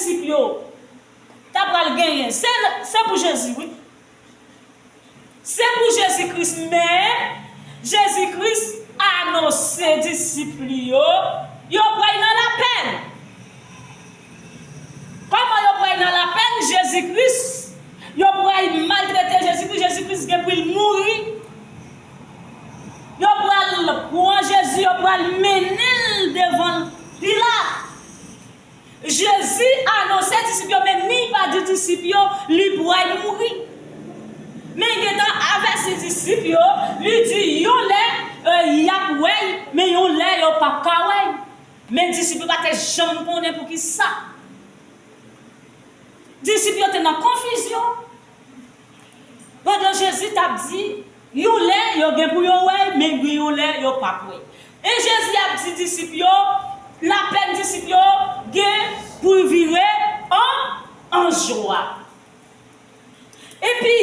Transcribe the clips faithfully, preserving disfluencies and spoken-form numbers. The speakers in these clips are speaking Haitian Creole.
disip yo ta pral genyen, se, se pou Jezi, wi. Se pou Jezi Kris, men Jezi Kris anonse disip li yo, yo pral nan lapèn. Kòman yo pral nan lapèn? Jezi Kris, yo pral maltrete Jezi Kris, Jezi Kris gen pou l mouri. Yo pral pran Jezi, yo pral mennen l devan Pilat. Jezi anonse disip yo, men ni pa di disip yo li pral mouri. Men gentan avèti disip yo, li di yon lè, e, y ap wè l, men yon lè yo p ap ka wè l. Men disip yo pa te janm konnen poukisa. Disip yo te nan konfizyon. Pandan Jezi t ap di, yon lè yo gen pou yo wè, men gen yon lè yo p ap wè. E Jezi ap di disip yo, lapèn disip yo gen pou vire an, an jwa. Epi,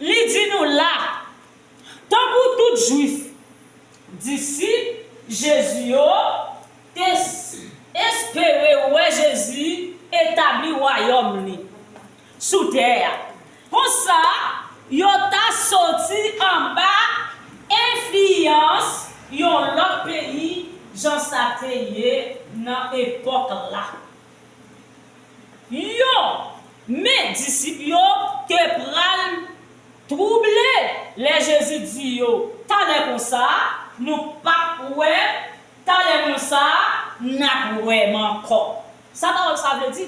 li di nou la, tankou tout Jwif, disip Jezi yo te s-, espere wè Jezi etabli wayòm li sou tè a. Konsa, yo ta soti anba enfliyans yon lòt peyi, jan sa te ye nan epòk la. Yo, men disip yo te pral twouble lè Jezi di yo, "Talè konsa, nou p ap wè, talè konsa, n ap wè m ankò." Sa pawòl sa vle di?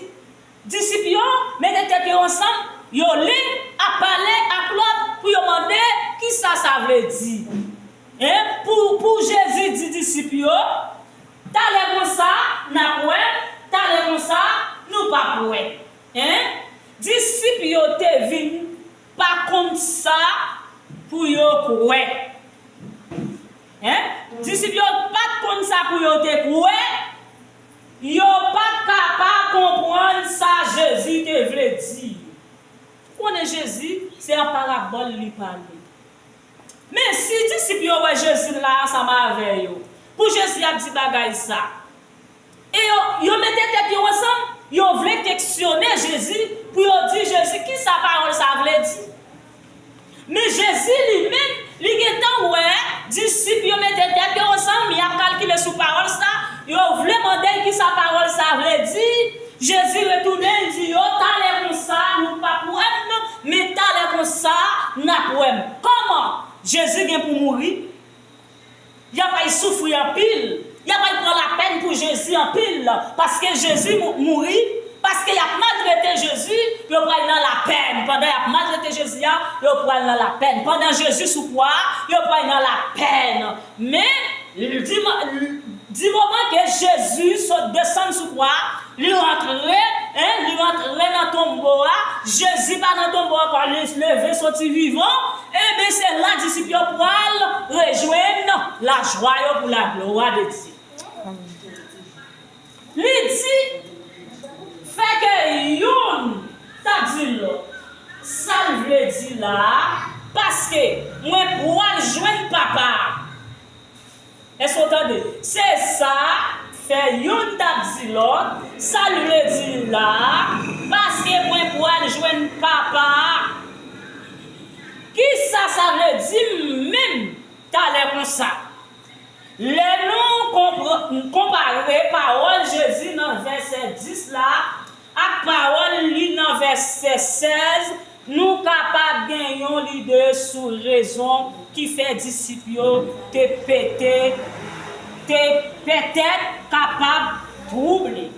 Disip yo mete tèt yo ansanm, yo li ap pale ak lòt pou yo mande kisa sa vle di. Hein? Pou, pou Jezi di disip yo, "Talè konsa, n ap wè, talè konsa, nou p ap wè." Hein? Disip yo te vin pa konn sa pou yo kwè. Hein? Disip yo pa t konn sa pou yo te kwè. Yo pa t ka pa konprann sa Jezi te vle di. Ou konnen Jezi, se an parabòl li pale. Men si disip yo wè Jezi la ansanm avè yo, pou Jezi ap di bagay sa, e yo, yo mete tèt yo ansanm, yo vle keksyone Jezi pou yo di Jezi kisa pawòl sa vle di. Men Jezi li menm, li gentan wè disip yo mete tèt yo ansanm, y ap kalkile sou pawòl sa, yo vle mande l kisa pawòl sa vle di. Jezi retounen, li di yo, "Talè konsa, nou p ap wè m, men talè konsa, n ap wè m." Kòman? Jezi gen pou mouri. Y ap al soufri anpil. Y ap al pran lapèn pou Jezi anpil. Paske Jezi mou-, mouri, paske y ap maltrete Jezi, yo pral nan lapèn. Pandan y ap maltrete Jezi a, yo pral nan lapèn. Pandan Jezi sou kwa a, yo pral nan lapèn. Men, di mo-, di moman ke Jezi sot desann sou kwa a, li rantre, hein, li rantre nan tonbo a, Jezi pa nan tonbo a ankò, li leve soti vivan, enben se la disip yo pral rejwenn lajwa yo pou laglwa de Dye. Li di, fè ke youn ta di lòt, sa l vle di la a, paske mwen pral jwenn Papa a. Èske w tande? Se sa, fè youn t ap di lòt, sa l vle di la a, paske mwen pral jwenn Papa a. Kisa sa vle di menm talè konsa? Lè nou konpr-, konpare pawòl Jezi nan vèsè dis la ak pawòl li nan vèsè sèz, nou kapab gen yon lide sou rezon ki fè disip yo te pete, te petèt kapab twouble.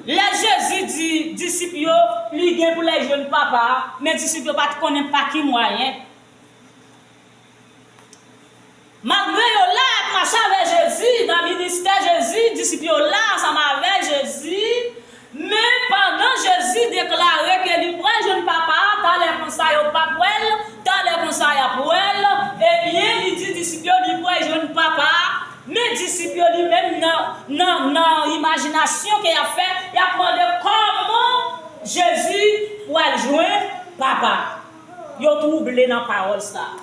Lè Jezi di disip yo li gen pou l al jwenn Papa a, men disip yo pa t konnen pa ki mwayen. Malgre yo la ap mache avè Jezi, nan ministè Jezi, disip yo la ansanm avè Jezi, men pandan Jezi deklare ke li pral jwenn Papa a, talè konsa yo p ap wè l, talè konsa y ap wè l, ebyen, li di disip yo li pral jwenn Papa a, men disip yo li menm nan, nan, nan imajinasyon ke y ap fè, y ap mande kòman Jezi pral jwenn Papa a. Yo twouble nan pawòl sa.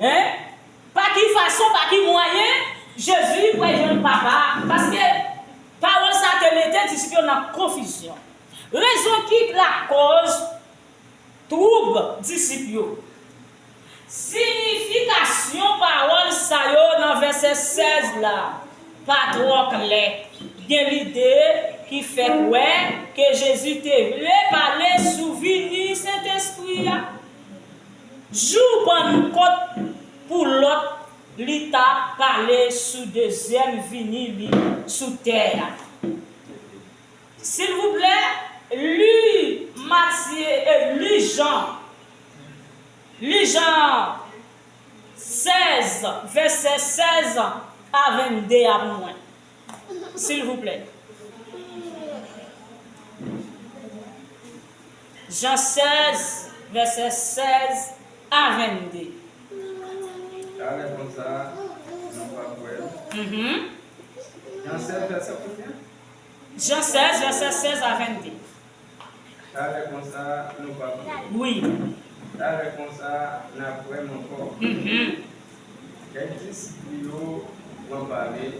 Hein? Pa ki fason, pa ki mwayen, Jezi pral jwenn Papa a. Paske pawòl sa te mete disip yo nan konfizyon. Rezon ki lakòz twoub disip yo. Siyifikasyon pawòl sa yo nan vèsè sèz la pa twò klè. Gen lide ki fè kwè ke Jezi te vle pale sou vini Sentespri a. Jou Pannkòt pou lòt, li t ap pale sou dezyèm vini li sou tè a. Silvouplè, li Matye, e, li Jan. Li Jan sèz, vèsè sèz a vennde a pou mwen. Silvouplè. Jan sèz, vèsè sèz a vennde. Talè konsa, nou p ap wè l. Mhm. Jan sèz, vèsè konbyen? Jan sèz, vèsè sèz a vennde. Talè konsa, nou p ap wè l. Wi. Talè konsa, n ap wè m ankò. Mhm. Kèk disip li yo pran pale,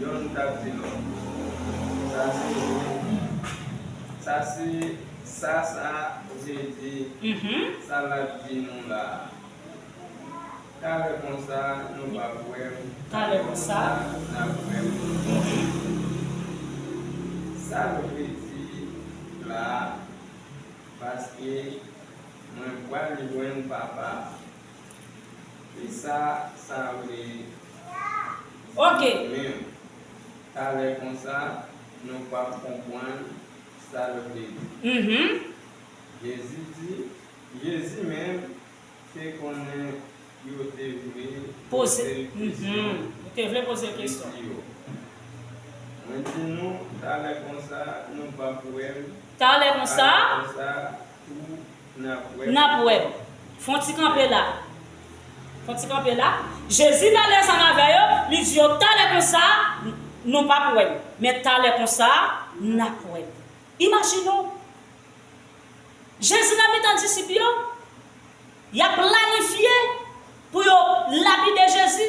yonn t ap di lòt, sa se, sa se, sa sa vle di, mhm, sa l ap di nou la a. Talè konsa, nou p ap wè m. Talè konsa, n ap wè m. Mhm. Sa l vle di la a, paske mwen pral jwenn Papa a. Kisa sa vle di menm? Talè konsa, nou p ap konprann sa l vle di. Mhm. Jezi di, Jezi menm te konnen yo te vle poze l kesyon. Mhm. Yo te vle poze l kesyon. Li di yo, mwen di nou, talè konsa, nou p ap wè m. Talè konsa, talè konsa, tou, n ap wè m. N ap wè m. Fè yon ti kanpe la. Fè yon ti kanpe la. Jezi pale ansanm avè yo, li di yo, talè konsa, nou p ap wè m. Men talè konsa, n ap wè m. Imajine w. Jezi nan mitan disip yo, y ap planifye pou yo lapide Jezi,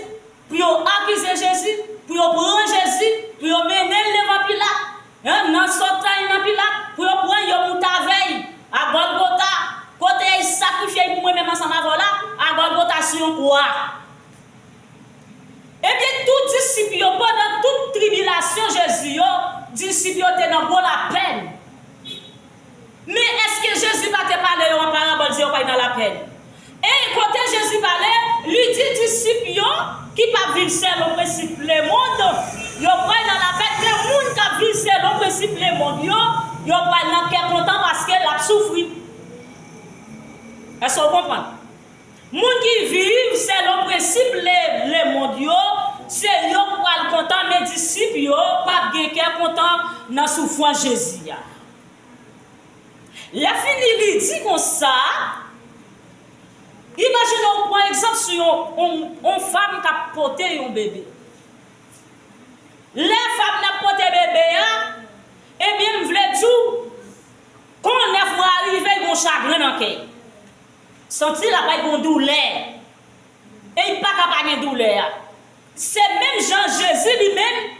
pou yo akize Jezi, pou yo pran Jezi, pou yo mennen l devan Pilat. Hen, nan sòtay nan Pilat, pou yo pran l, yo moute avè l a Gòlgota, kote y sakrifye l pou mwen menm ansanm avè w la, a Gòlgota sou yon kwa. Ebyen, tout disip yo, pandan tout tribilasyon Jezi yo, disip yo te nan gwo lapèn. Men èske Jezi pa te pale yo an parabòl, di yo pral nan lapèn? E kote Jezi pale, li di disip yo ki p ap viv selon prensip lemonn, yo pral nan lapèn, men moun k ap viv selon prensip lemonn yo, yo pral nan kè kontan paske l ap soufri. Èske w konprann? Moun ki viv selon prensip le, lemonn yo, se yo k pral kontan, men disip yo p ap gen kè kontan nan soufrans Jezi a. Lè fini, li di konsa, imajine w pran egzanp sou yon, yon, yon fanm k ap pote yon bebe. Lè fanm nan ap pote bebe a, ebyen, m vle di w, kon nèf mwa rive, l gon chagren nan kè. Santi l ap bay gon doulè. E li pa ka pa gen doulè a. Se menm jan Jezi li menm,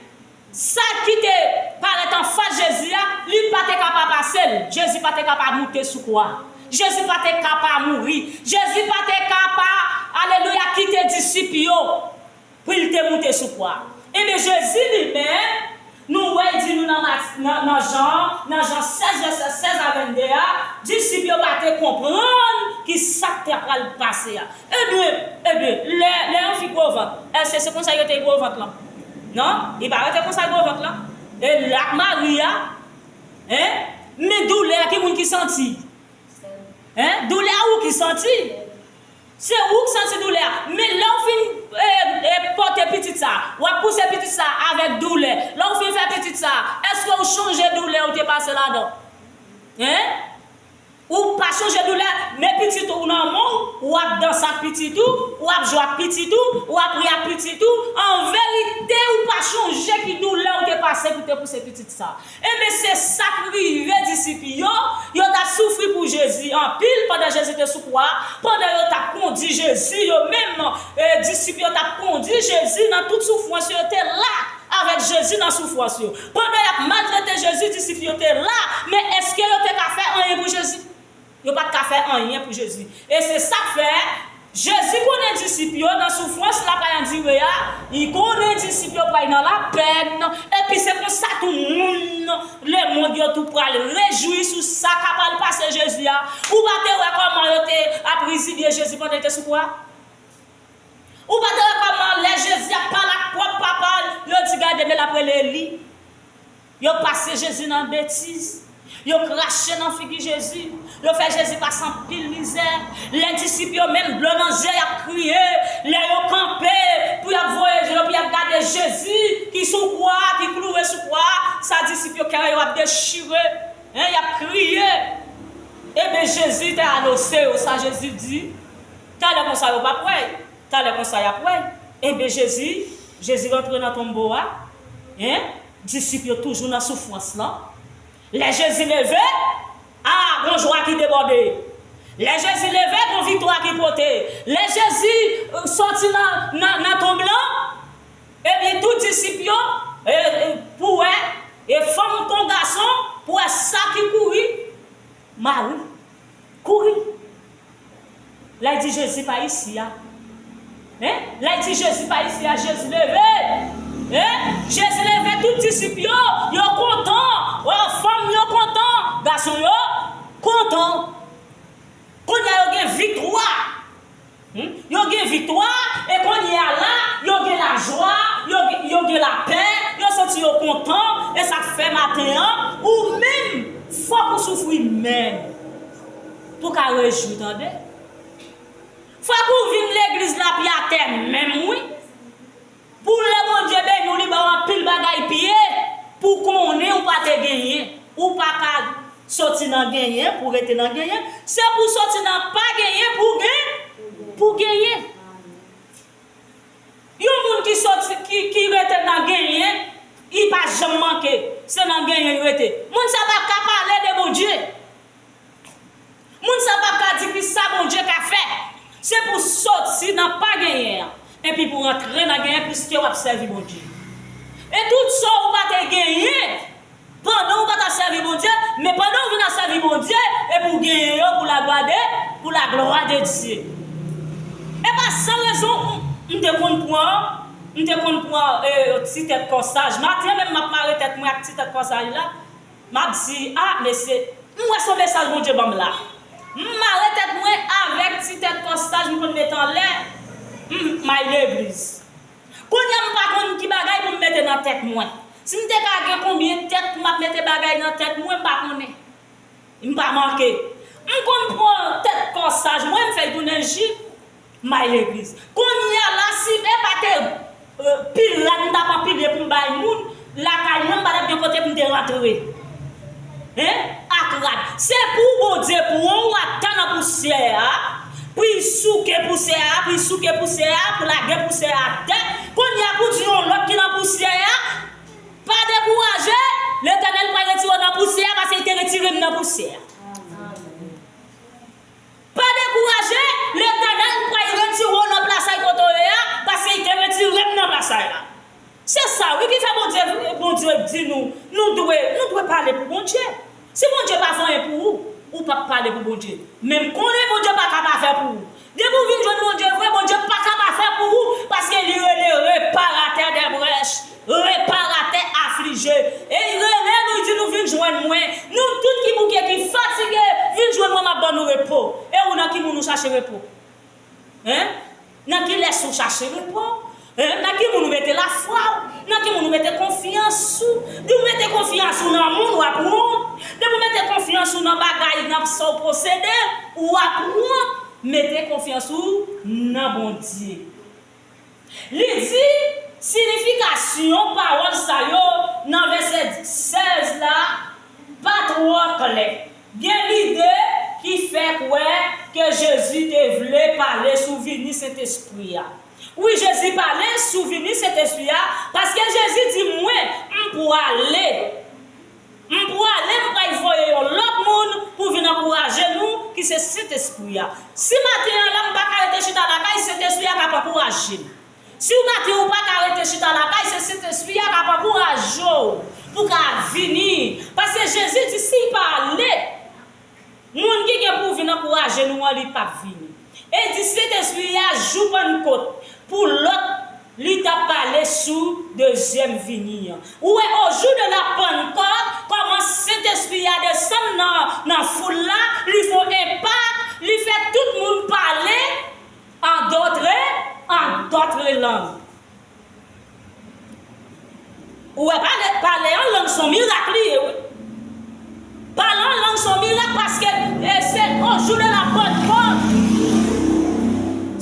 sa ki te parèt anfas Jezi a, li pa te ka pa pase l. Jezi pa te ka pa moute sou kwa. Jezi pa te ka pa mouri. Jezi pa te ka pa, alelouya, kite disip yo pou l te moute sou kwa. Ebyen, Jezi li menm, nou wè l di nou nan Mat-, nan, nan Jan, nan Jan sèz, vèsè sèz a vennde a, disip yo pa te konprann ki sa k t ap pral pase a. Ebyen, ebyen, lè, lè yon fi gwo vant, èske se konsa yo te gwo vant lan? Non, li pa rete konsa gwo vant lan. E l ak mari a, en? Men doulè a, ki moun ki santi? En? Doulè a ou ki santi. Se ou k santi doulè a. Men lè w fin, e, e, pote pitit sa, w ap pouse pitit sa avèk doulè. Lè w fin fè pitit sa, èske w chonje doulè ou te pase ladan? En? Ou pa chonje doulè, men pitit ou nan men w, w ap danse ak pitit ou, w ap jwe ak pitit ou, w ap ri ak pitit ou. An verite, ou pa chonje ki doulè ou te pase pou te pouse pitit sa. Ebyen, se sa k rive disip yo. Yo t ap soufri pou Jezi anpil pandan Jezi te sou kwa a. Pandan yo t ap kondi Jezi, yo menm, e, disip yo t ap kondi Jezi nan tout soufrans yo, yo te la avèk Jezi nan soufrans yo. Pandan y maltrete Jezi, disip yo te la, men èske yo te ka fè anyen pou Jezi? Yo pa t ka fè anyen pou Jezi. E se sa k fè, Jezi konnen disip yo nan soufrans l ap andire a, li konnen disip yo pral nan lapèn, epi se konsa tou moun lemonn yo tou pral rejwi sou sa k ap pral pase Jezi a. Ou pa te wè kòman yo te ap rizibye Jezi pandan l te sou kwa a? Ou pa te wè kòman lè Jezi ap pale ak pwòp papa l, yo di, "Gade, men l ap rele Eli"? Yo pase Jezi nan betiz. Yo krache nan figi Jezi. Yo fè Jezi pase anpil mizè. Lè disip yo menm dlo nan zye, y ap kriye. Lè yo kanpe pou y ap voye je yo, pou y ap gade Jezi ki sou kwa a, ki klouwe sou kwa a, sa disip yo, kè yo ap dechire. Hein, y ap kriye. Ebyen, Jezi te anonse yo sa Jezi di. Talè konsa yo p ap wè l. Talè konsa y ap wè l. Ebyen, Jezi, Jezi rantre nan tonbo a. Hein? Disip yo toujou nan soufrans lan. Lè Jezi leve, a, gon jwa ki debòde. Lè Jezi leve, gon viktwa ki pote. Lè Jezi, euh, sòti nan, nan, nan tonm lan, ebyen, tout disip yo, e, e, pou wè, e fanm kon gason, pou wè sa ki kouri, Mari, kouri. Lè l di Jezi pa isi a. Hein? Lè l di Jezi pa isi a, Jezi leve. Hein? Jezi leve, tout disip yo, yo kontan. Wè, fanm yo kontan, gason yo kontan. Kounye a yo gen viktwa. Hmm? Yo gen viktwa, e kounye a la, yo gen lajwa, yo gen, yo gen lapè, yo santi yo kontan, e sa k fè maten an, ou menm, fòk ou soufri menm. Pou w ka rejwi, tande. Fòk ou vin legliz la pye atè menm, wi. Pou lè Bondye beni w, li ba w anpil bagay pye, pou konnen ou pa te genyen. Ou pa ka soti nan genyen pou rete nan genyen. Se pou soti nan pa genyen pou gen, pou genyen. Yon moun ki soti, ki, ki rete nan genyen, li pa janm manke. Se nan genyen li rete. Moun sa pa ka pale de Bondye. Moun sa pa ka di ki sa Bondye ka fè. Se pou soti nan pa genyen an, epi pou rantre nan genyen, piske w ap sèvi Bondye. E tout sa w pa te genyen pandan w pa t ap sèvi Bondye, men pandan w vin ap sèvi Bondye, epi w genyen yo pou laglwa de, pou laglwa de Dye. E pa san rezon, m, m te konn pran, m te konn pran, e, ti tèt kòsaj. Maten menm, m ap mare tèt mwen ak ti tèt kòsaj la. M ap di, a, mesye, m wè se yon mesaj Bondye ban m la. M mare tèt mwen avèk ti tèt kòsaj m konn mete anlè, m, m al legliz. Kounye a m pa konn ki bagay pou m mete nan tèt mwen. Si m te ka gen konbyen tèt pou m ap mete bagay nan tèt mwen, m pa konnen. M pa manke. M konn pran tèt kòsaj mwen, m fè l tounen jip. M al legliz. Kounye a la, si e pa te, euh, pil rad m t ap anpile pou m bay moun, lakay mwen, m pa t ap gen kote pou m te rantre. Hein? Ak rad. Se pou Bondye pran w atè nan pousyè a, pou l souke pousyè a, pou l souke pousyè a, pou lage pousyè a atè. Kounye a, pou di yon lòt ki nan pousyè a, pa dekouraje, Letènèl pral retire w nan pousyè a, paske l te retire m nan pousyè a. Pa dekouraje, Letènèl pral retire w nan plasay kote w ye a, paske l te retire m nan plasay la. Se sa, wi, ki fè Bondye, Bondye di nou, nou dwe, nou dwe pale pou Bondye. Si Bondye pa fè anyen pou ou, ou p ap pale pou Bondye. Men m konnen Bondye pa ka pa fè pou ou. Depi w vin jwenn Bondye vre, Bondye pa ka pa fè pou ou, paske li rele reparatè dè brèch. Reparatè aflije. E li rele nou, li di nou, "Vin jwenn mwen. Nou tout ki bouke, ki fatige, vin jwenn mwen, m ap ban nou repo." E ou, nan ki moun ou chache repo? Hein? Nan kilès ou chache repo? Hein? Nan ki moun ou mete lafwa w? Nan ki moun ou mete konfyans ou? Depi w mete konfyans ou nan moun, w ap wont. Depi w mete konfyans ou nan bagay, nan sa w posede, w ap wont. Mete konfyans ou nan Bondye. Li di, siyifikasyon pawòl sa yo nan vèsè sèz la pa twò klè. Gen lide ki fè kwè ke Jezi te vle pale sou vini Sentespri a. Wi, Jezi pale sou vini Sentespri a, paske Jezi di, "Mwen, m pwale." M pwale, m pral voye yon lòt moun pou vin ankouraje nou, ki se Sentespri a. Si maten an la, m pa ka rete chita lakay, Sentespri a k ap ankouraje m. Si w maten ou pa ka rete chita lakay, se Sentespri a k ap ankouraje w. pou ka vini. Paske Jezi di, si l pa ale, moun ki gen pou vin ankouraje nou an, li p ap vini. E l di, Sentespri a, jou Pannkot, pou lòt, li t ap pale sou dezyèm vini an. Ou wè, au jour de la Pentecôte, kòman Sentespri a desann nan, nan foul la, li fè yon enpak, li fè tout moun pale an dòt, an dòt lang. Ou wè, pale, pale an lang se yon mirak li ye, wi. Pale an lang se yon mirak paske, e, se au jour de la Pentecôte,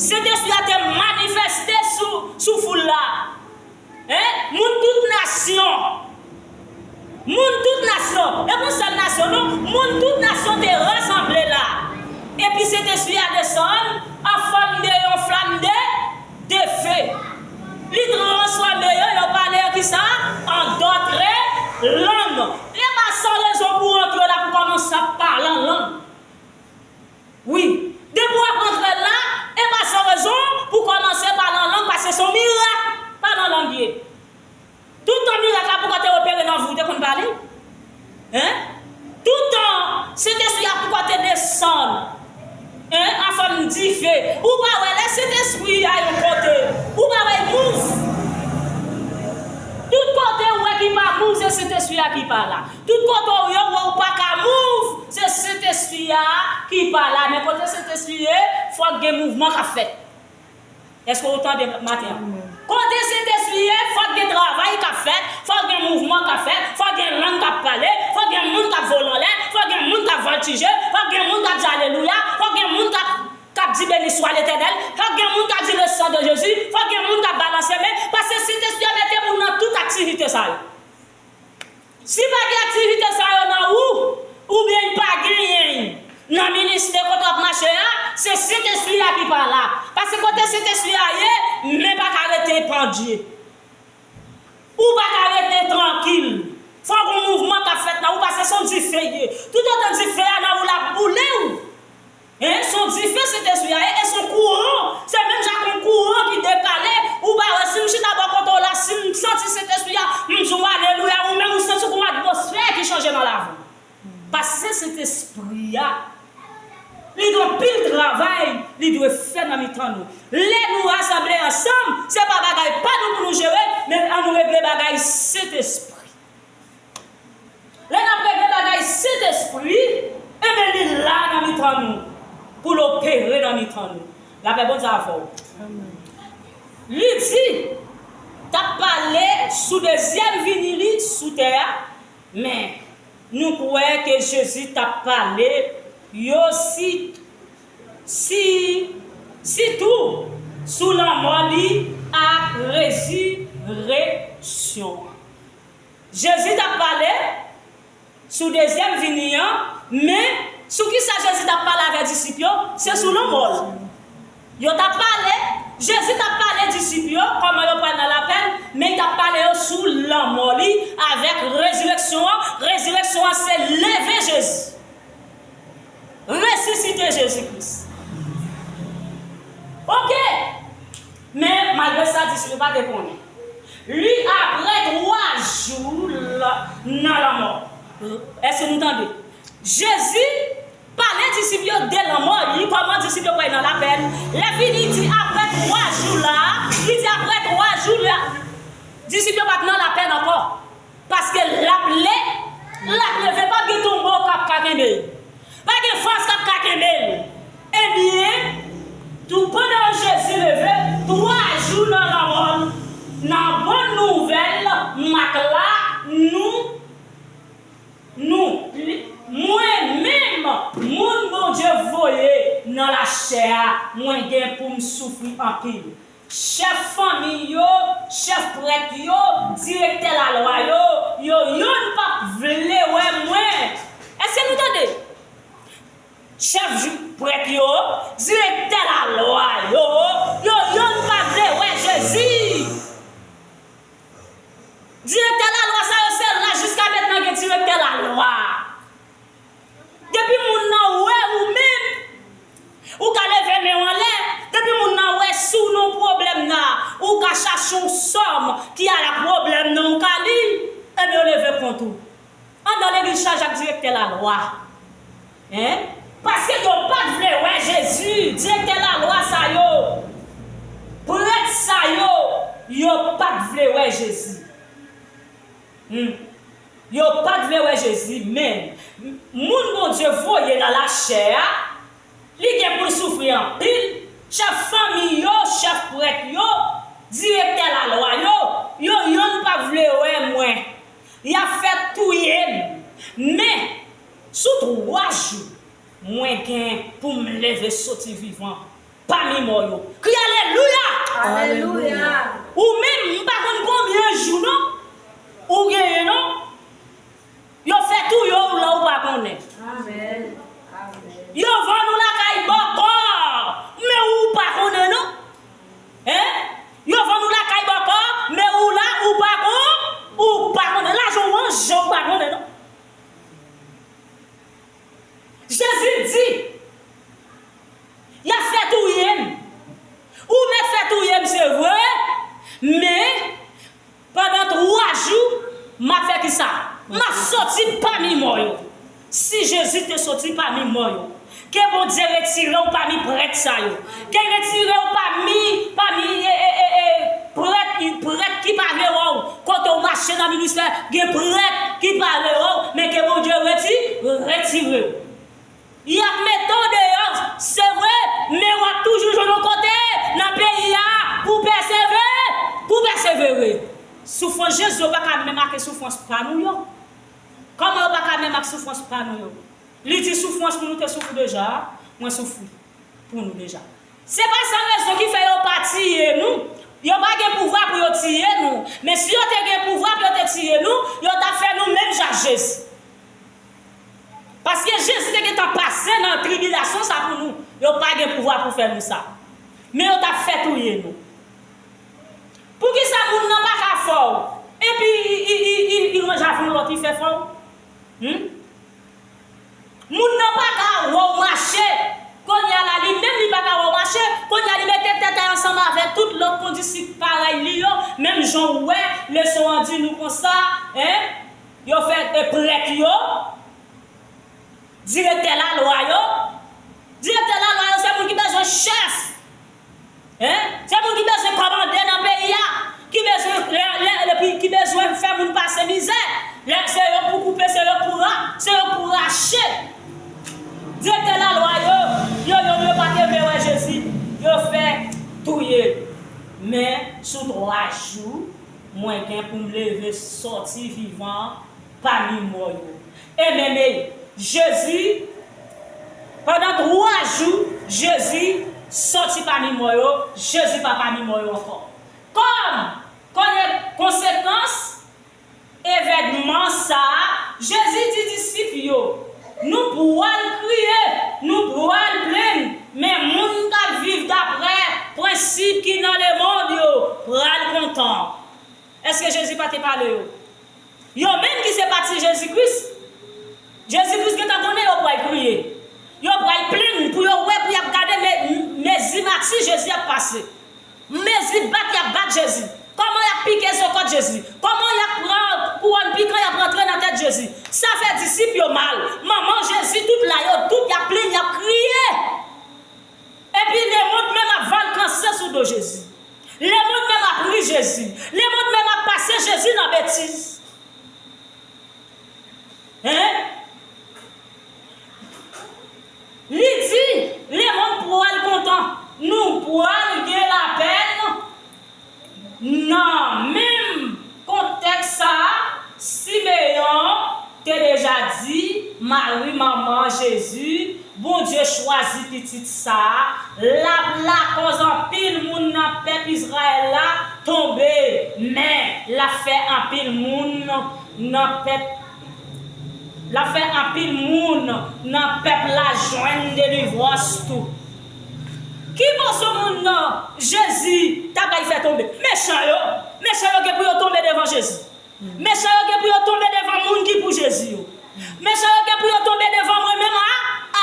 Sentespri a te manifeste sou, sou foul la. Hein? Moun tout nasyon. Moun tout nasyon. E pa yon sèl nasyon, non. Moun tout nasyon te rasanble la. Epi Sentespri a desann an fòm de yon flanm de dife. Li transfòme yo, yo pale an kisa? An dòt lang. E pa san rezon pou w antre la pou kòmanse ap pale an lang. Wi. Depi w ap antre la, e pa san rezon pou w kòmanse pale an lang, paske se yon mirak pale an lang ye. Toutan mirak la poukò te opere nan vi w, te konn pale? Hein? Toutan Sentespri a poukò te desann, hein, an fòm dife. Ou pa wè lè Sentespri a yon kote, ou pa wè l mouv. Tout kote ou wè ki pa mouv, se Sentespri a ki pa la. Tout kote ou ye, ou wè ou pa ka mouv, se Sentespri a ki pa la. Men kote Sentespri ye, fòk gen mouvman k ap fèt. Èske w tande maten an? Kote Sentespri ye, fòk gen travay k ap fèt, fòk gen mouvman k ap fèt, fòk gen lang k ap pale, fòk gen moun k ap vole anlè, fòk gen moun k ap vòltije, fòk gen moun k ap di alelouya, fòk gen moun k ap, k ap di beni swa Letènèl, fòk gen moun k ap di le sang de Jésus, fòk gen moun k ap balanse men, paske Sentespri a mete moun nan tout aktivite sa yo. Si pa gen aktivite sa yo nan ou, oubyen pa genyen nan ministè kote w ap mache a, se Sentespri a ki pa la. Paske kote Sentespri a ye, men pa ka rete pandye. Ou pa ka rete trankil. Fòk yon mouvman k ap fèt nan ou, paske se yon dife l ye. Toutotan dife a nan ou, l ap boule w. Hein, se yon dife Sentespri a ye, e se yon kouran. Se menm jan ak yon kouran ki dekale. Ou pa wè, si m chita bò kote w la, si m santi Sentespri a, m di w alelouya, ou menm ou santi gon atmosfè ki chanje nan lavi w. Paske Sentespri a, li gen anpil travay li dwe fè nan mitan nou. Lè nou rasanble ansanm, se pa bagay pa nou pou nou jere, men ann nou regle bagay Sentespri. Lè n ap regle bagay Sentespri, enben, li la nan mitan nou, pou l opere nan mitan nou. Lapè Bondye avè w. Li di, t ap pale sou dezyèm vini li sou tè a, men nou kwè ke Jezi t ap pale yo si, si, sitou sou lanmò li ak rezireksyon an. Jezi t ap pale sou dezyèm vini an, men sou kisa Jezi t ap pale avèk disip yo? Se sou lanmò l. Yo t ap pale, Jezi t ap pale disip yo kòman yo pral nan lapèn, men li t ap pale yo sou lanmò li avèk rezireksyon an. Rezireksyon an se leve Jezi. Resisite Jezi Kris. Oke. Men, malgre sa, disip yo pa te konnen. Li, apre twa jou l-, nan lanmò. Èske nou tande? Jezi pale disip yo de lanmò li, kòman disip yo pral nan lapèn. Lè fini, li di, apre twa jou la, li di, apre twa jou la, disip yo pa t nan lapèn ankò. Paske l ap le-, l ap leve, pa gen tonbo k ap ka kenbe l. Pa gen fòs k ap ka kenbe l. Ebyen, tou pandan Jezi leve, twa jou nan lanmò l, nan bon nouvèl, Mak la, nou, nou, li, mwen menm, moun Bondye voye nan lachè a, mwen gen pou m soufri anpil. Chèf fanmi yo, chèf prèt yo, direktè lalwa yo, yo yonn p ap vle wè mwen. Èske nou tande? Chèf jou, prèt yo, direktè lalwa yo, yo yonn pa vle wè Jezi. Direktè lalwa sa yo, se la jiska mentnan gen direktè lalwa. Depi moun nan wè ou menm, ou ka leve men w anlè. Depi moun nan wè si w nan pwoblèm nan, ou ka chache yon sòm ki a la pwoblèm nan, ou ka li, ebyen, yo leve kont. anndan legliz chaje ak direktè lalwa. Hein? Paske yo pa t vle wè Jezi. Direktè lalwa sa yo, prèt sa yo, yo pa t vle wè Jezi. Hmm. Yo pa t vle wè Jezi, men moun Bondye voye nan lachè a, li gen pou l soufri anpil. Chèf fanmi yo, chèf prèt yo, direktè lalwa yo, yo yonn pa vle wè mwen. Y ap fè touye m. Men, sou twa jou, mwen gen pou m leve soti vivan pami mò yo. Kriye alelouya! Alelouya! Ou menm, m pa konn konbyen jou non, ou genyen non. Yo fè touye w la ou pa konnen. Amèn. Amèn. Yo vann ou lakay bòkò, men ou pa konnen non. Hein? Yo vann ou lakay bòkò, men ou la, ou pa kon, ou pa konnen. Lajan w an jan ou pa konnen non. Jezi di, y ap fè touye m. Ou mèt fè touye m, se vre, men pandan twa jou, m ap fè kisa? M ap soti pami mò yo. Si Jezi te soti pami mò yo, ke Bondye retire w pami prèt sa yo. Ke retire w pami, pami, e, e, e, e, prèt, prèt ki pa vle wè w. Kote w mache nan ministè, gen prèt ki pa vle wè w, men ke Bondye reti-, retire w. Y ap mete w deyò, se vre, men w ap toujou jwenn yon kote nan peyi a pou pèsevere, pou pèsevere. Soufrans Jezi yo pa ka menm ak soufrans pa nou yo. Kòman yo pa ka menm ak soufrans pa nou yo? Li di soufrans pou nou te soufri deja, mwen soufri pou nou deja. Se pa sa rezon ki fè yo pa tiye nou. Yo pa gen pouvwa pou yo tiye nou. Men si yo te gen pouvwa pou yo te tiye nou, yo t ap fè nou menm jan ak Jezi. Paske Jezi te gentan pase nan tribilasyon sa pou nou. Yo pa gen pouvwa pou fè nou sa. Men yo t ap fè touye nou. Poukisa moun nan pa ka fè w? Epi, i, i, i, i, i ranje avè yon lòt, i fè fè w? Hmm? Moun nan pa ka wè w mache. Kounye a la, li menm li pa ka wè w mache. Kounye a, li mete tèt ansanm avè tout lòt kondisip parèy li yo. Menm jan w wè, leson an di nou konsa, en, yo fè, e, prèt yo, direktè lalwa yo. Direktè lalwa yo, se moun ki bezwen chèf. Hein? Se moun ki bezwen kòmande nan peyi a, ki bezwen, lè, lè, lè, ki bezwen fè moun pase mizè. Lè, se yo pou koupe, se yo pou ra-, se yo pou rache. Direktè lalwa yo, yo, yo, yo pa te vle wè Jezi, yo fè touye. Men, sou twa jou, mwen gen pou m leve sòti vivan pami mò yo. E menm, e, Jezi, pandan twa jou, Jezi sòti pami mò yo, Jezi pa pami mò yo ankò. Kòm, kòm konsekans evènman sa a, Jezi di disip yo, nou pral kriye, nou pral plenn, men moun k ap viv daprè prensip ki nan lemonn yo pral kontan. Èske Jezi pa te pale yo? Yo menm ki se pati Jezi Kris, Jezi Kris gentan konnen yo pral kriye. Yo pral plenn pou yo wè, pou y ap gade me-, mezi mati Jezi ap pase. Mezi bat y ap bat Jezi. Kòman y ap pike zo kòt Jezi. Kòman y ap pran kouwòn pikan y ap rantre nan tèt Jezi. Sa fè disip yo mal. Manman Jezi tout la, yo tout y ap plenn, y ap kriye. Epi lemonn menm ap vakanse sou do Jezi. Lemonn menm ap ri Jezi. Lemonn menm ap pase Jezi nan betiz. Hein? Li di, lemonn pral kontan. Nou pral gen lapenn. Nan menm kontèks sa a, Simeyon te deja di Mari, manman Jezi, Bondye chwazi pitit sa a, l ap lakòz anpil moun nan pèp Izrayèl la tonbe, men l ap fè anpil moun nan pèp, l ap fè anpil moun nan pèp la jwenn delivrans tou. Ki moso moun nan Jezi ta pral fè tonbe? Mechan yo. Mechan yo gen pou yo tonbe devan Jezi. Mechan yo gen pou yo tonbe devan moun ki pou Jezi yo. Mechan yo gen pou yo tonbe devan mwen menm a,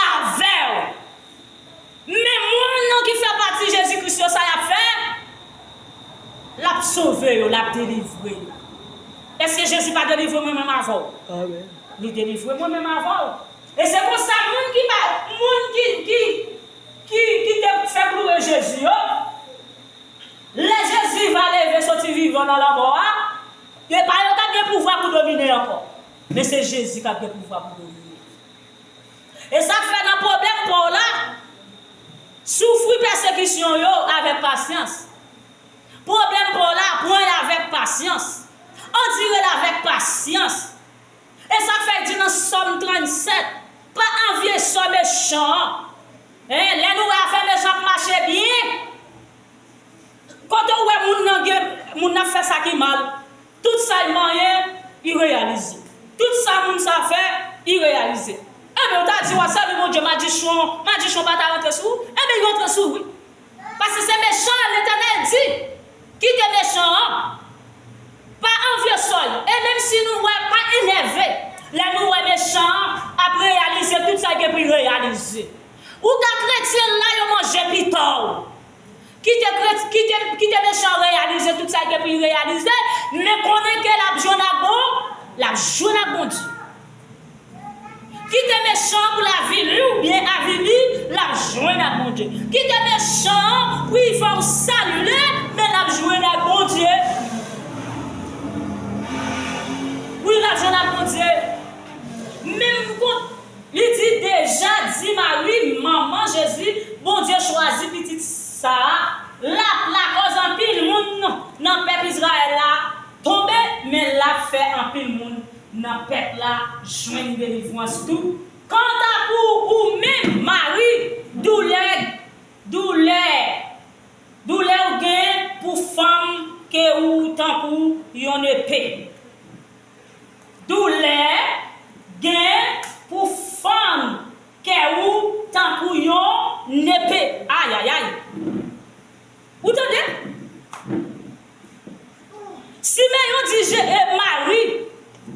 avè w. Men moun nan ki fè pati Jezi Kris yo, sa y ap fè? L ap sove yo, l ap delivre yo. Èske Jezi pa delivre mwen menm avè w. Amèn. Li delivre mwen menm avè w. E se konsa, moun ki pa, moun ki, ki, ki, ki te fè kloure Jezi yo, lè Jezi va leve soti vivan nan lanmò a, e pa yo k ap gen pouvwa pou domine ankò. Men se Jezi k ap gen pouvwa pou domine. E sa k fè nan pwoblèm pa w la, soufri pèsekisyon yo avèk pasyans. Pwoblèm pa w la, pran l avèk pasyans. Andire l avèk pasyans. E sa k fè l di nan Sòm trannsèt, pa anvye sò mechan an. Hein, lè nou wè afè mechan ap mache byen, kote w wè moun nan gen, moun nan ap fè sa ki mal, tout sa l manyen, li reyalize. Tout sa moun sa fè, li reyalize. Enben, w ta di, w ap sèvi Bondye, madichon, madichon pa ta rantre sou ou? Enben, li rantre sou ou, wi. Paske se mechan an, Letènèl di, kite mechan an, pa anvye sò l. E menm si nou wè, pa enève lè nou wè mechan an ap reyalize tout sa l gen pou l reyalize. Ou ka kretyen la, yo manje pita w. Kite kret-, kite, kite mechan reyalize tout sa l gen pou l reyalize, men konnen ke l ap jwenn ak bon, l ap jwenn ak Bondye. Kite mechan pou l avili w oubyen avili, l ap jwenn ak Bondye. Kite mechan pou l fè w salile, men l ap jwenn ak Bondye. Wi, l ap jwenn ak Bondye. Menm kon Li di, deja di Mari, manman Jezi, Bondye chwazi pitit sa a, l ap lakòz anpil moun nan pèp Izrayèl la tonbe, men l ap fè anpil moun nan pèp la jwenn delivrans tou. Kanta pou ou menm, Mari, doulè, doulè, doulè w gen pou fanm ke ou tankou yon nepe. Doulè gen pou fanm kè ou tankou yon nepe. Ayayay. Ou tande? Simeyon di Je-, e, Mari,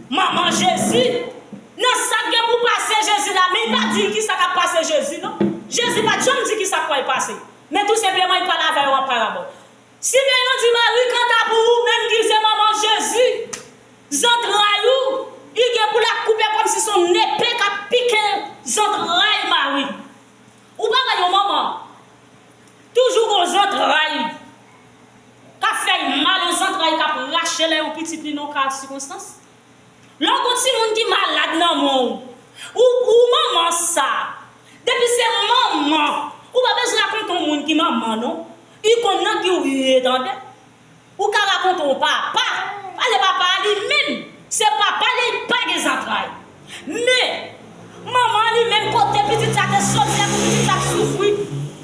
manman Jezi, nan sa k gen pou pase Jezi la, men li pa di l ki sa k ap pase Jezi, non. Jezi pa t janm di ki sa k pral pase. Men tou senpleman, li pale avè yo an parabòl. Simeyon di Mari, kanta pou ou menm ki se manman Jezi, zantray ou, li gen pou l ap koupe kòmsi se yon nepe k ap pike zantray Mari. Ou pa wè yon manman toujou gon zantray k ap fè l mal, yon zantray k ap rache lè yon pitit li nan yon ka sikonstans? Lè w gon timoun ki malad nan men w, ou, ou manman sa, depi se manman, ou pa bezwen rakonte yon moun ki manman, non. Li konn nan ki w ye, tande. Ou ka rakonte yon papa, paske papa a li menm, se papa li, li pa gen zantray. Men, manman li menm kote pitit sa te soti, lè pitit sa ap soufri,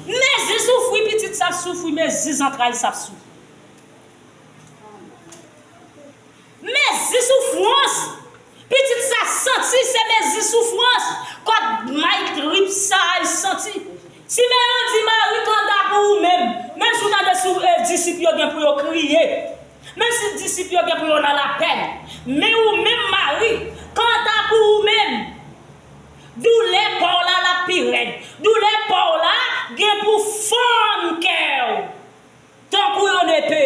mezi soufri pitit sa ap soufri, mezi zantray sa ap soufri. Mezi soufrans pitit sa santi, se mezi soufrans, kòd may trip sa a l santi. Simeyon di Mari, kanta pou ou menm, menm si w tande sou, e, disip yo gen pou yo kriye, menm si disip yo gen pou yo nan lapèn, men ou menm Mari, kanta pou ou menm, doulè pa w la l ap pi rèd. Doulè pa w la gen pou fann kè w tankou yon nepe.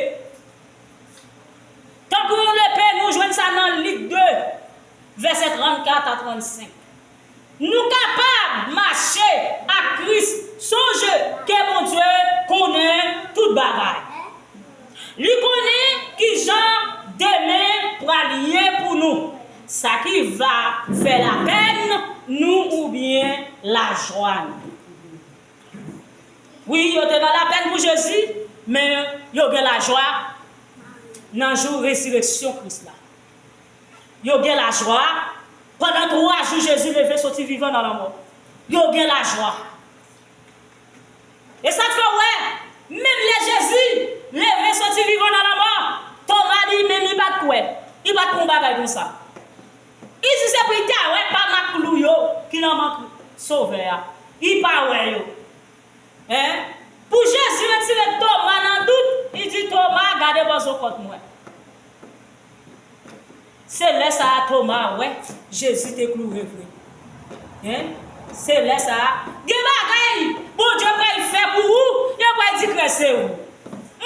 Tankou yon nepe, nou jwenn sa nan Lik de, vèsè trannkat a trannsenk. Nou kapab mache ak Kris, sonje ke Bondye konnen tout bagay. Li konnen kijan demen pral ye pou nou, sa ki va fè lapèn nou oubyen lajwa nou. Wi, yo te nan lapèn pou Jezi, men yo gen lajwa nan jou rezireksyon Kris la. Yo gen lajwa pandan twa jou Jezi leve soti vivan nan lanmò. Yo gen lajwa. E sa k fè w wè, menm lè Jezi leve soti vivan nan lanmò, Toma li menm li pa t kwè. Li pa t kwè yon bagay konsa. Li di se pou l ta wè pa mak klou yo ki nan mank Sovè a. Li pa wè yo. Hein? Pou Jezi retire Toma nan dout, li di, Toma, gade bò zo kòt mwen. Se lè sa a Toma wè Jezi te kloure vre. Hein? Se lè sa a, gen bagay Bondye pral fè pou ou, yo pral di krese ou.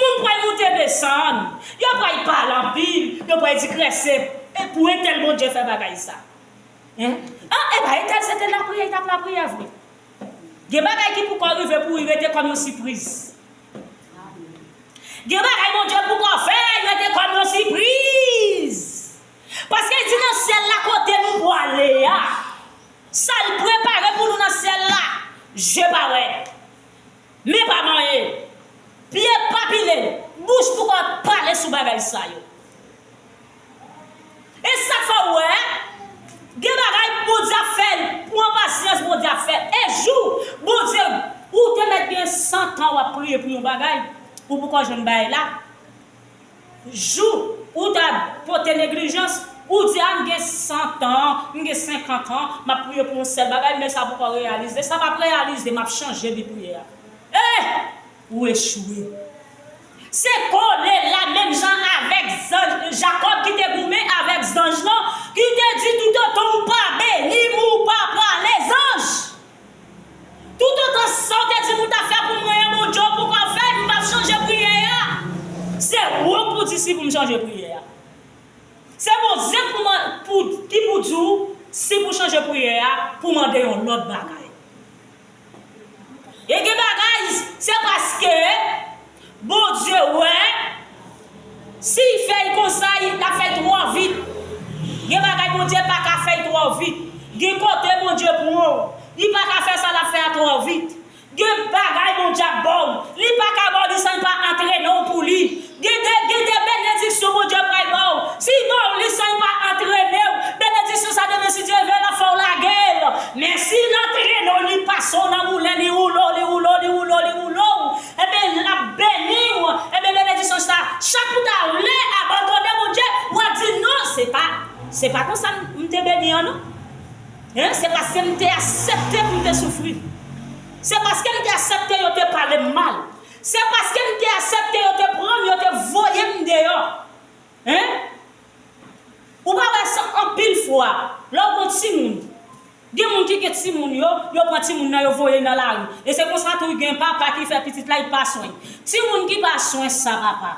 Moun pral moute desann, yo pral pale anpil, yo pral di krese. Pou entèl Bondye fè bagay sa. Hein? Ah, e pa entèl se te lapriyè, li t ap lapriyè vre. Gen bagay ki poko rive pou li rete kòm yon sipriz. Gen bagay Bondye poko fè, li rete kòm yon sipriz. Paske li di nan syèl la kote nou pwale a, sa l prepare pou nou nan syèl la, je pa wè. Men pa manyen, pye pa pile, bouch poko pale sou bagay sa yo. E sa k fè w wè, gen bagay Bondye ap fè l, pran pasyans Bondye ap fè l. E jou Bondye, ou te mèt gen san tan w ap priye pou yon bagay, ou poko jwenn bagay la. Jou ou ta pote neglijans, ou di, a, m gen san tan, m gen senkant an, m ap priye pou yon sèl bagay, men sa poko reyalize. Sa p ap reyalize, m ap chanje bi priyè a. Eh! Ou echwe. Se kole la menm jan avèk zanj, Jakòb ki te goumen avèk zanj lan, ki te di, toutotan w pa beni m, ou pa pale, zanj. Toutotan sa w te di m ou ta fè pou mwen an, Bondye, ou poko fè l, m p ap chanje priyè a. Se ou pou di si pou m chanje priyè a. Se Bondye pou man-, pou, ki pou di w si pou chanje priyè a, pou mande yon lòt bagay. E gen bagay, se paske Bondye wè, si l fè l konsa, l ap fè l twò vit. Gen bagay Bondye pa ka fè l twò vit. Gen kote Bondye pran w, li pa ka fè sa l ap fè a twò vit. Gen bagay Bondye ap ba w, li pa ka ba w li san l pa antrene w pou li. Gen de, gen de benediksyon Bondye pral ba w. Si l ba w li san l pa antrene w, benediksyon sa demen si Dye vle l ap fè w lage l. Men si l antrene w, li pase w nan moulen, li woule w, li woule w, li woule w, li woule w, enben l ap beni w. Enben benediksyon sa, chak ou ta vle abandone Bondye, w ap di non, se pa, se pa konsa m, m te beni an non. Hein? Se paske m te aksepte pou m te soufri. Se paske m te aksepte yo te pale m mal. Se paske m te aksepte yo te pran m, yo te voye m deyò. Hein? Ou pa wè sa anpil fwa, lè w gon timoun, gen moun ki gen timoun yo, yo pran timoun nan, yo voye nan lari. E se konsa tou gen papa ki fè pitit la, li pa swen. Timoun ki pa swen sa papa.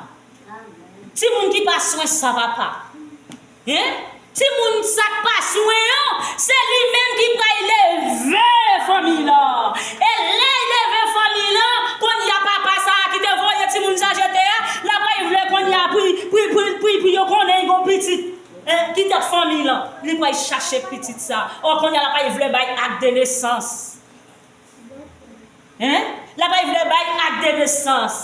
Timoun ki pa swen sa papa. Hein? Timoun sa k pa swen an, se li menm ki pral leve fanmi lan. E lè l leve fanmi lan, kounye a papa sa a ki te voye timoun sa jete a, l ap pral vle kounye a pou, pou, pou, pou, pou yo konnen l gon pitit, hein, ki tèt fanmi lan. Li pral chache pitit sa. Ò, kounye a l ap pral vle bay ak de nesans. Hein? L ap pral vle bay ak de nesans.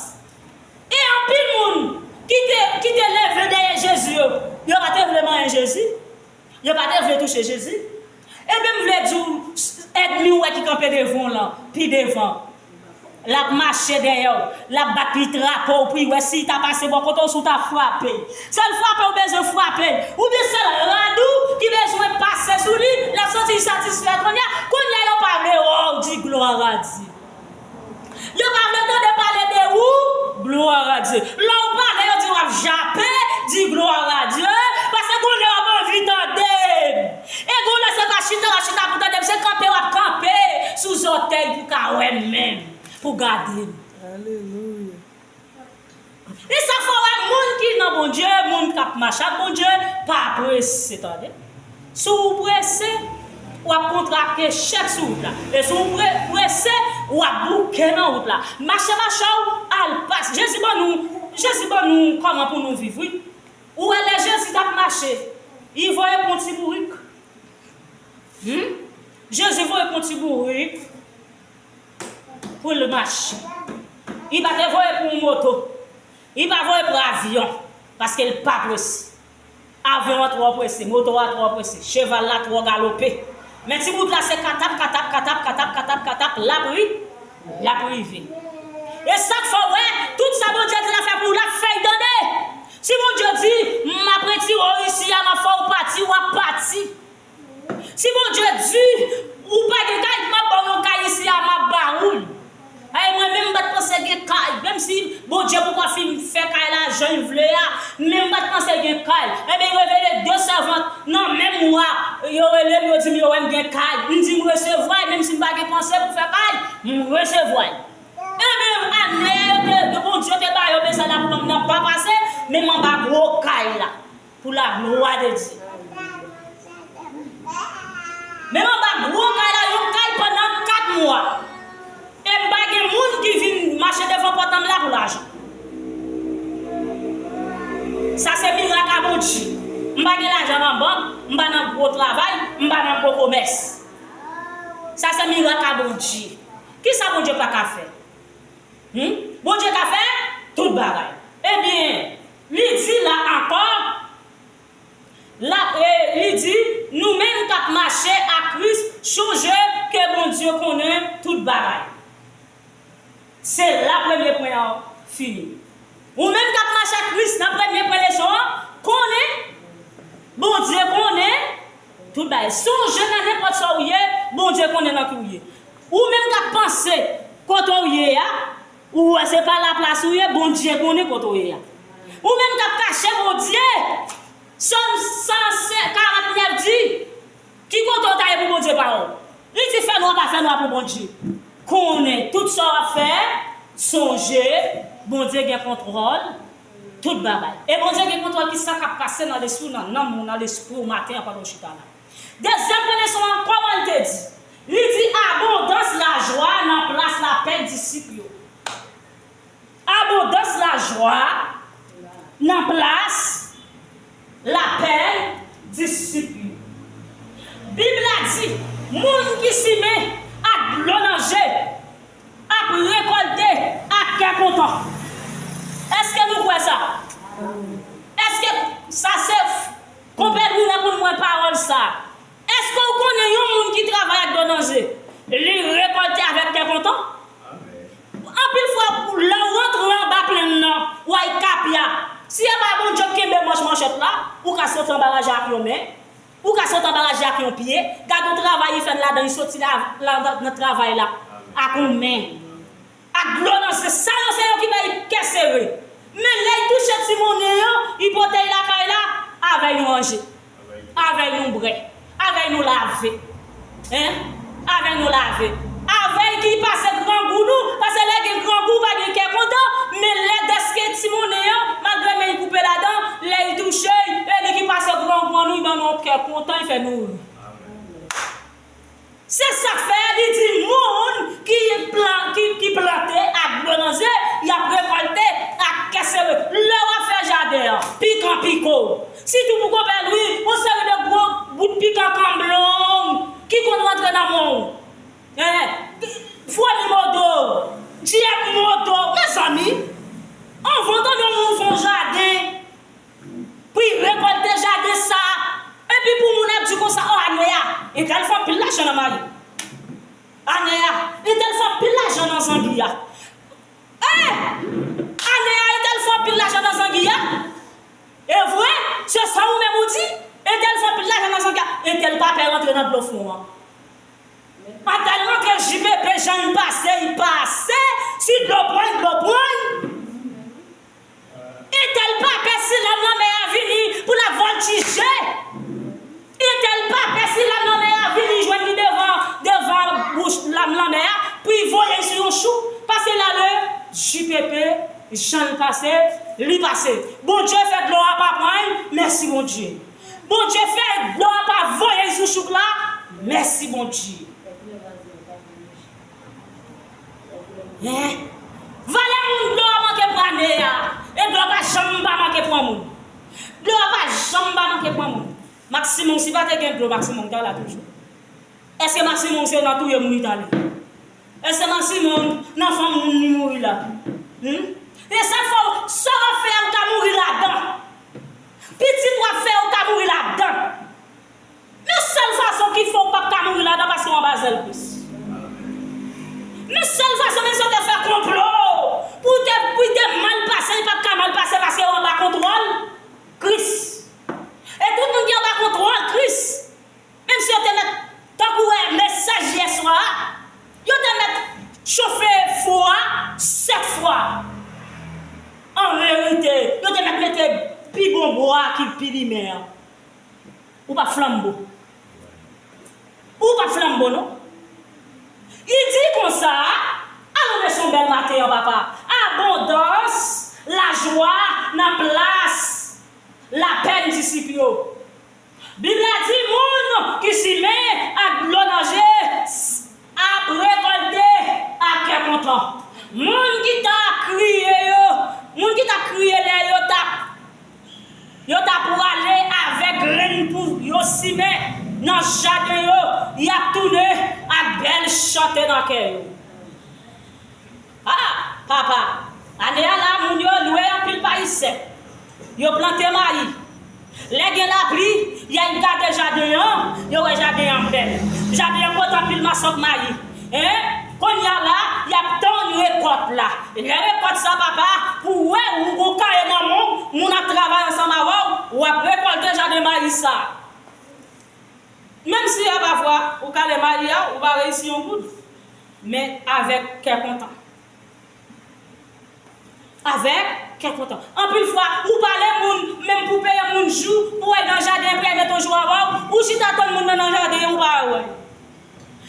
E anpil moun ki te, ki te leve dèyè Jezi yo, yo pa te vle manyen Jezi. Yo pa te vle touche Jezi. Ebyen, m vle di w, ènmi w wè ki kanpe devan w lan, pi devan, l ap mache dèyè w, l ap bat li drapo w pou l wè si l ta pase bò kote w, si w ta frape l. Sèl frape w bezwen frape l. Oubyen sèl rad ou ki bezwen pase sou li, l ap santi l satisfè kounye a. Kounye a yo pa vle wè w, di gloire à Dieu. Yo pa vle tande pale de ou, gloire à Dieu. Lè w pale, yo di w ap jape, di gloire à Dieu. Paske gon lè w ap anvi tande m. E gon lè se pa chita w ap chita pou tande m, se kanpe w ap kanpe sou zòtèy pou ka wè m menm, pou gade m. Alelouya. E sa fè w wè moun ki nan Bondye, moun k ap mache ak Bondye, pa prese, tande. Si w prese, w ap kontrake echèk sou wout la. E si w pre-, prese, w ap bouke nan wout la. Mache, mache w, al pase. Jezi ban nou, Jezi ban nou kòman pou nou viv, wi. Ou wè lè Jezi t ap mache, li voye pou yon ti bourik. Hmm? Jezi voye pou yon ti bourik pou l mache. Li pa te voye pou yon moto. Li pa voye pou avyon, paske l pa prese. Avyon an twò prese, moto a twò prese, cheval la twò galope. Men ti bout la se katap, katap, katap, katap, katap, katap, l ap ri-, l ap rive. E sa k fè w wè, tout sa Bondye di l ap fè pou ou, l ap fè l tande. Si Bondye di, m ap retire w isi a, m ap fè w pati, w ap pati. Si Bondye di, ou pa gen kay, m ap ba w yon kay isi a, m ap ba ou l. Ay, mwen menm, m pa t panse gen kay. Menm si Bondye poko fin fè kay la jan l vle a, men m pa t panse gen kay. Ebyen, revele de sèvant nan menm mwa, yo rele m, yo di m yo wè m gen kay. M di m resevwa l, menm si m pa gen panse pou fè kay, m resevwa l. Ebyen, ane yo te, Bondye te ba yo bezwen la pou nonm nan pa pase, men m anba gwo kay la. Pou la glwa de Dye. gwo kay la, yon kay pandan kat mwa. E m pa gen moun ki vin mache devan pòt an m la pou lajan. Sa se mirak a Bondye. M pa gen lajan nan bank, m pa nan gwo travay, m pa nan gwo komès. Sa se mirak a Bondye. Kisa Bondye pa ka fè? Hmm? Bondye ka fè tout bagay. Ebyen, li di la ankò, la, e, li di, nou menm k ap mache ak Kris, chonje ke Bondye konnen tout bagay. Se la premye pwen an fini. Ou menm k ap mache ak Kris, nan premye pwen leson an, konnen Bondye konnen tout bagay. Sonje nan nenpòt sa w ye, Bondye konnen nan ki w ye. Ou menm k ap panse kote w ye a, ou wè se pa laplas ou ye, Bondye konnen kote w ye a. Ou menm k ap kache Bondye, Sòm san karant nèf di, ki kote w ta ye pou Bondye pa wè w? Li di fè nwa pa fè nwa pou Bondye. Konnen tout sa w ap fè, sonje, Bondye gen kontwòl tout bagay. E Bondye gen kontwòl kisa k ap pase nan lespri w, nan nanm ou, nan lespri w maten an pandan w chita la. Dezyèm pwen leson an, kòman l te di? Li di abondans lajwa nan plas lapè disip yo. Abondans lajwa nan plas lapè disip yo. Bib la di, moun ki simen ak dlo nan je ap rekòlte ak kè kontan. Èske nou kwè sa? Èske sa se Konpè Dwina pou mwen pawòl sa? Èske w konnen yon moun ki travay ak dlo nan je, li rekòlte avèk kè kontan? Anpil fwa, lè w rantre anba plenn nan, w al kapya. Si e pa Bondye k kenbe manch manchèt la, ou ka soti anba raje ak yon men, ou ka soti anba raje ak yon pye. Gade yon travay li fè ladan, li soti la, la, nan travay la ak yon men. Ak dlo nan je, sa yo se yo ki bay kè sere. Men lè y touche ti monnen an, y pote y lakay la, avè y nou ranje, avè y nou bwè, avè y nou lave. Hein? Avè y nou lave. Avè y ki pase grangou nou, paske lè gen grangou, pa gen kè kontan, men lè dèske ti monnen an, malgre men y koupe ladan, lè y touche y, e li ki pase grangou an nou, y ban nou yon kè kontan, y fè nou ri. Se sa k fè li di moun ki plan-, ki, ki plante ak dlo nan je, y ap rekòlte ak kè sere. Lè w ap fè jaden an, pikan pike w. Sitou pou Konpè Lwi, yon seri de gwo bout pikan kanblong ki konn rantre nan men w. Hein? Fwemi modo, dyèb modo. Mezanmi, anvan w tande yon moun fè yon jaden, pou y rekòlte jaden sa. Epi pou moun ap di konsa, o, Anea, entèl fè anpil lajan nan mayi. Anea, entèl fè anpil lajan nan zangi a. E! Anea, entèl fè anpil lajan nan zangi a. E vre, se sa ou menm ou di, entèl fè anpil lajan nan zangi a. Entèl pa pè rantre nan dlo fon an. Entèl rantre J P P, jan l pase, y pase, si dlo pran, dlo pran. Entèl pa pè si lam lanmè a vini pou l ap vòltije. Entèl pa pè si lam lanmè a vini jwenn li devan, devan bouch lam lanmè a, pou y voye l sou yon chou. Pase la le J P P, jan l pase, li pase. Bondye fè dlo a pa pran l, mèsi Bondye. Bondye fè dlo a pa voye l sou chouk la, mèsi Bondye. Hein? Valè moun dlo a manke pran ane a. E dlo pa janm pa manke pran moun. Dlo a pa janm pa manke pran moun. Maximum, si pa te gen dlo, Maximum ta la toujou. Èske Maximum se nan touye moun li t ale? Èske Maximum nan fanm moun li mouri la? Hmm? E sa k fè w, sa w ap fè a, ou ka mouri ladan. Pitit w ap fè, ou ka mouri ladan. Men sèl fason ki fè w p ap ka mouri ladan, paske w anba zèl Kris. Men sèl fason, menm si yo te fè konplo pou te, pou te mal pase, li p ap ka mal pase paske w anba kontwòl Kris. E tout moun ki anba kontwòl Kris, menm si yo te mèt, tankou wè mesaj yè swa a, yo te mèt chofe fou a sèt fwa. An verite, yo te mèt mete pi bon bwa ki pi limen an. Ou pa flanbo. Ou pa flanbo, non. Li di konsa, alò mesye, yon bèl maten an, papa. Abondans, lajwa nan plas lapèn disip yo. Bib la di, moun ki simen ak dlo nan simen nan jaden yo, y ap tounen ak bèl chante nan kè yo. Ah, papa, ane a la, moun yo lwe anpil payisyen. Yo plante mayi. Lè gen lapli, y al gade jaden an, yo wè jaden an bèl. Jaden an pote anpil masòk mayi. Hein? Kounye a la, y ap tann rekòt la. Lè rekòt sa, papa, pou wè ou gon kare nan men w, moun ap travay ansanm avè w, w ap rekòlte jaden mayi sa. Menm si a pafwa, ou kale mayi a, ou pa reyisi yon goud. Men avèk kè kontan. Avèk kè kontan. Anpil fwa, ou pale moun, menm pou peye moun jou, pou w al nan jaden, pou y al mete yon jou avè w, ou chita tann moun nan nan jaden, ou pa wè l.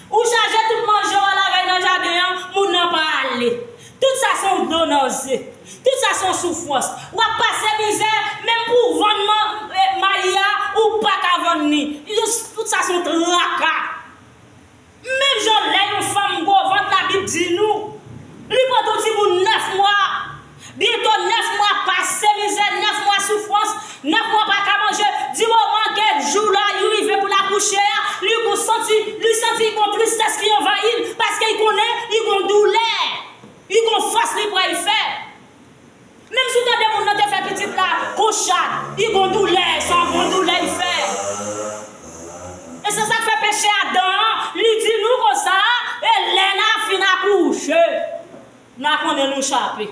Ou chaje tout manje w al avè l nan jaden an, moun nan pa ale. Tout sa se yon dlo nan zye. Tout sa se yon soufrans. W ap pase mizè, menm pou w vann man-, eh, mayi a, ou pa ka vann li. Tout sa se yon traka. Menm jan lè yon fanm gwo vant, Labib di nou, li pran yon timoun nèf mwa, byento nèf mwa pase mizè, nèf mwa soufrans, nèf mwa pa ka manje, di moman gen jou la, li rive pou l akouche a, li gon santi, li santi gon tristès ki anvayi l, paske li konnen li gon doulè, li gon fòs li pral fè. Menm si w tande moun nan te fè pitit la, kouchad, li gon doulè, se yon gon doulè li fè. E se sa k fè peche Adan an, li di nou konsa, e lè n a fin akouche, n a konnen nou chape.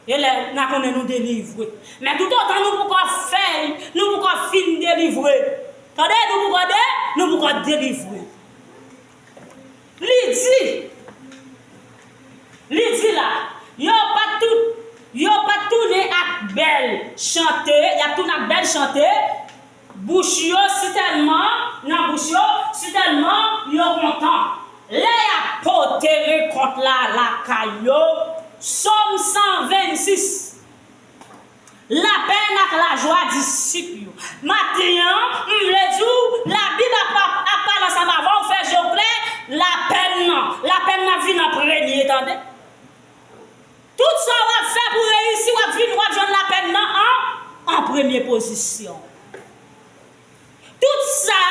E lè n a konnen nou delivre. Men toutotan nou poko fè l, nou poko fin delivre. Tande, nou poko de, nou poko delivre. Li di, li di la, yo pa t tou-, yo pa t tounen ak bèl chante, y ap tounen ak bèl chante, bouch yo sitèlman, nan bouch yo, sitèlman yo kontan. Lè y ap pote rekòt la lakay yo, Sòm san vennsis. Lapèn ak lajwa disip yo. Maten an, m vle di w, Labib ap, ap, ap pale ansanm avè w, fè je w klè, lapèn nan, lapèn nan vin an premye, tande. Tout sa w ap fè pou reyisi, w ap vin, w ap jwenn lapèn nan an, an premye pozisyon. Tout sa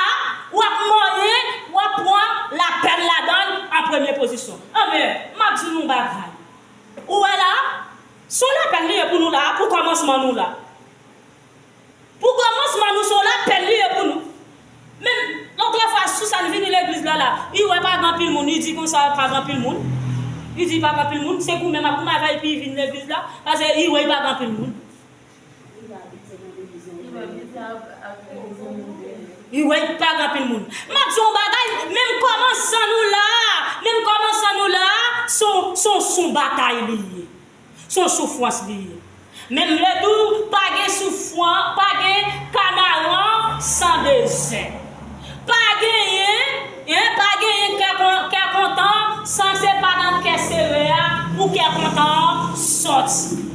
w ap manyen, w ap pran lapèn ladan l an premye pozisyon. Anben, m ap di nou yon bagay. Ou wè la, se yon lapèn li ye pou nou la, pou kòmansman nou la. Pou kòmansman nou, se yon lapèn li ye pou nou. Menm lòt fwa, sou sa n vini legliz la la, li wè pa gen anpil moun, li di konsa pa gen anpil moun. Li di pa gen anpil moun, se goumen m ap goumen avè l epi li vin legliz la, paske li wè li pa gen anpil moun. Li wè pa gen anpil moun. M ap di yon bagay, menm kòmansan nou la, menm kòmansan nou la, se yon, se yon, se yon batay li ye. Se yon soufrans li ye. Men m vle di w, pa gen soufran-, pa gen kanaran san dezè. Pa genyen, en, pa genyen kè kon-, kè kontan san se pa nan kè sere a pou kè kontan an sòti.